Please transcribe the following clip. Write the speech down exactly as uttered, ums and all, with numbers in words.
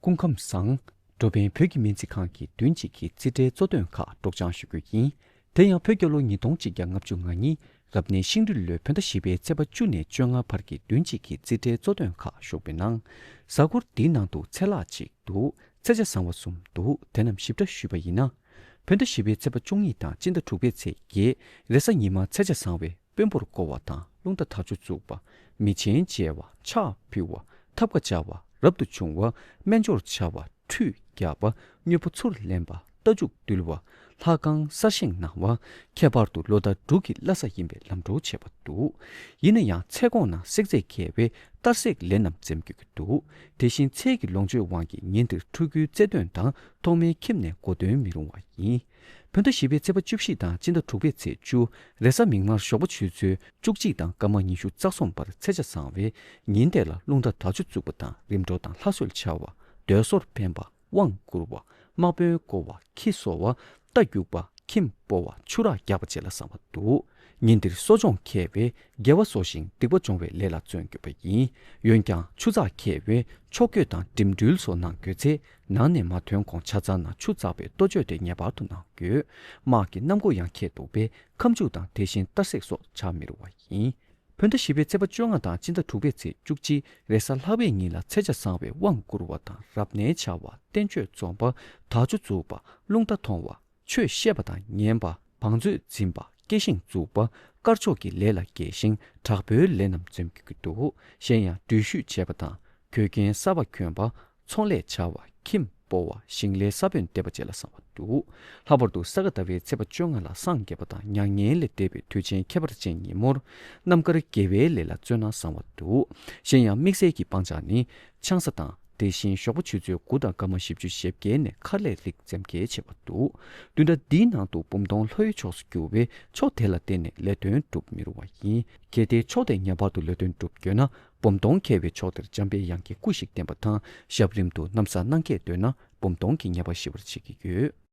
སྐུ་ཁམས་བཟང་། འགྲོ་ཕན་བོད་ཀྱི་སྨན་རྩིས་ཁང་གི་བདུན་གཅིག་གི་རྩིས་ཁྲའི་གཙོ་དོན་ཁག་སྒྲོག་སྦྱང་ཞུ་རྒྱུ་ཡིན། དེ་ཡང་བོད་རྒྱལ་ལོ་ཉིས་སྟོང་གཅིག་བརྒྱ་ལྔ་བཅུ་ང་གཉིས་རབ་གནས་ཤིང་སྦྲུལ་ལོའི་བོད་ཟླ་བཞི་པའི་ཚེས་པ་བཅུ་ནས་བཅོ་ལྔ་བར་གྱི་བདུན་གཅིག་གི་རྩིས་ཁྲའི་གཙོ་དོན་ཁག་ཞུགས་པའི་ནང་། གཟའ་འཁོར་འདིའི་ནང་དུ་ཚེས་ལྷག་གཅིག་འདུག་ཚེས་ཆ་བཟང་བ་གསུམ་འདུག་དེ་རྣམས་ཞིབ་ཕྲ་ཞུས་པ་ཡིན་ན། བོད་ཟླ་བཞི་པའི་ཚེས་པ་བཅུ་གཉིས་དང་སྤྱི་ཟླ་དྲུག་པའི་ཚེས་བརྒྱད། རེས་གཟའ་ཉི་མ་ཚེས་ཆ་བཟང་བའི་དཔོན་པོར་བསྐོ་བ་དང་རླུང་རྟ་དར་ལྕོག་བཙུགས་པ། མི་ཆེན་མཇལ་བ། ཕྱག་ཕུལ་བ། ཐབ་ཀ་སྦྱར་བ། རབ་ཏུ་བྱུང་བ། སྨན་སྦྱོར་བྱ་བ། ཁྲུས་རྒྱག་པ། དངོས་པོ་ཚུར་ལེན་པ། རྟ་རྒྱུག་འདུལ་བ། ལྷ་ཁང་གསར་བཞེངས་གནང་བ། ཁྱད་པར་དུ་ལོ་ཟླ་འབྲུག་གི་བླ་གཟའ་ཡིན་པའི་ལམ་འགྲོ་བྱེད་པ་འདུག་ཡིན་ན་ཡང་ཚེས་གོང་ན་བསྲེག་རྫས་མཁས་པའི་གཏར་སྲེག་ལས་རྣམས་འཛེམ་དགོས་ཀྱི་འདུག་དེ་བཞིན་ཚེས་ཀྱི་ལོངས་སྤྱོད་དབང་གིས་ཉིན་འདིར་ཕྲུ་གུའི་རྩེད་འདོན་དང་ཐོག་མའི་ཁྱིམ་ནས་གོ་སྟོན་མི་རུང་བ་ཡིན། བོད་ཟླ་བཞི་པའི་ཚེས་པ་བཅུ་བཞི་དང་སྤྱི་ཟླ་དྲུག་པའི་ཚེས་བཅུ། རེས་གཟའ་མིག་དམར་ཞོགས་པ་ཆུ་ཚོད་བཅུ་གཅིག་དང་སྐར་མ་ཉི་ཤུ་རྩ་གསུམ་བར་ཚེས་ཆ་བཟང་བས། ཉིན་དེ་ལ་རླུང་རྟ་དར་ལྕོག་བཙུགས་པ་དང་རིམ་གྲོ་དང་ལྷ་གསོལ་བྱ་བ། མདོས་ཟོར་འཕེན་པ། དབང་བསྐུར་བ། དམག་དཔོན་བསྐོ་བ། ཁྱི་གསོ་བ། རྟ་རྒྱུག་པ། ཁྱིམ་སྤོ་བ། ཆུ་རགས་རྒྱག་པ་བཅས་ལ་བཟང་བ་འདུག་ཉིན་འདིར་གསོ་སྦྱོང་མཁས་པས་དགེ་བ་གསོ་ཞིང་སྡིག་པ་སྦྱོང་བའི་ལས་ལ་བརྩོན་དགོས་པ་ཡིན། འོན་ཀྱང་ཆུ་ཚགས་མཁས་པས་ཕྱོགས་བསྐྱོད་དང་འགྲིམ་འགྲུལ་སོགས་གནང་དགོས་ཚེ། ནང་ནས་མ་ཐོན་གོང་ཆ་ཚང་ནང་ཆུ་བཙགས་པའི་ལྟོ་བཅོས་དེ་ངེས་པར་དུ་གནང་དགོས། དམག་གི་གནམ་སྒོ་ཡང་ཁེལ་འདུག་པས་ཁ་མཆུ་དང་དེ་བཞིན་གཏར་སྲེག་སོགས་བྱ་མི་རུང་བ་ཡིན། བོད་ཟླ་བཞི་པའི་ཚེས་པ་བཅོ་ལྔ་དང་སྤྱི་ཟླ་དྲུག་པའི་ཚེས་བཅུ་གཅིག་རེས་གཟའ་ལྷག་པའི་ཉིན་ལ་ཚེས་ཆ་བཟང་བའི་དབང་བསྐུར་བ་དང་རབ་གནས་བྱ་བ། བསྟན་བཅོས་རྩོམ་པ། དར་ལྕོག་འཛུགས་པ། རླུང་རྟ་མཐོང་བ། ཆོས་བཤད་པ་དང་ཉན་པ། བང་མཛོད་འཛིན་པ། སྐྱེ་ཤིང་འཛུགས་པ། དཀར་ཕྱོགས་ཀྱི་ལས་ལ་དགྱེས་ཤིང་དྲག་པོའི་ལས་རྣམས་འཛེམ་དགོས་ཀྱི་འདུག་གཞན་ཡང་འགྲུལ་བཞུད་བྱེད་པ་དང་གོས་རྒྱན་གསར་པ་གྱོན་པ། ཚོང་ལས་བྱ་བ། ཁྱིམ་སྤོ་བ། ཞིང་ལས་ས་བོན་འདེབས་པ་བཅས་ལ་བཟང་བ་འདུག་ལྷག་པར་དུ་ས་ག་ཟླ་བའི་ཚེས་པ་བཅོ་ལྔ་ལ་སངས་རྒྱས་པ་དང་མྱ་ངན་ལས་འདས་པའི་དུས་ཆེན་ཁྱད་པར་ཅན་ཉིན་མོར། རྣམ་དཀར་དགེ་བའི་ལས་ལ་བརྩོན་ན་བཟང་བ་འདུག་གཞན་ཡང་དམིགས་བསལ་གྱི་སྤང་བྱ་ནི། ཆང་ས་དང་དེ་བཞིན་ཞོགས་པ་ཆུ་ཚོད་དགུ་དང་སྐར་མ་བཞི་བཅུ་ཞེ་བརྒྱད་ནས་མཁར་ལས་རིགས་འཛེམ་གལ་ཆེ་བ་འདུག་བདུན་ཕྲག་འདིའི་ནང་དུ་འབུམ་སྟོང་ལྷོ་ཡི་ཕྱོགས་སུ་རྒྱུ་བས་ཕྱོགས་དེ་ལ་བརྟེན་ནས་ལས་དོན་སྒྲུབ་མི་རུང་བ་ཡིན། གལ་ཏེ་ཕྱོགས་དེ་ངེས་པར་དུ་ལས་དོན་སྒྲུབ་འདོད་ན། འབུམ་སྟོང་ཁེལ་བའི་ཕྱོགས་དེར་འཇམ་པའི་དབྱངས་ཀྱི་སྐུ་ཞིག་བསྟན་པ་དང་ཞབས་རིམ་དུ་ན་བཟའ་གནང་སྐྱེས་འདོད་ན་འབུམ་སྟོང་གི་ཉེས་པ་ཞི་བར་བྱེད་ཀྱི་ཡོད།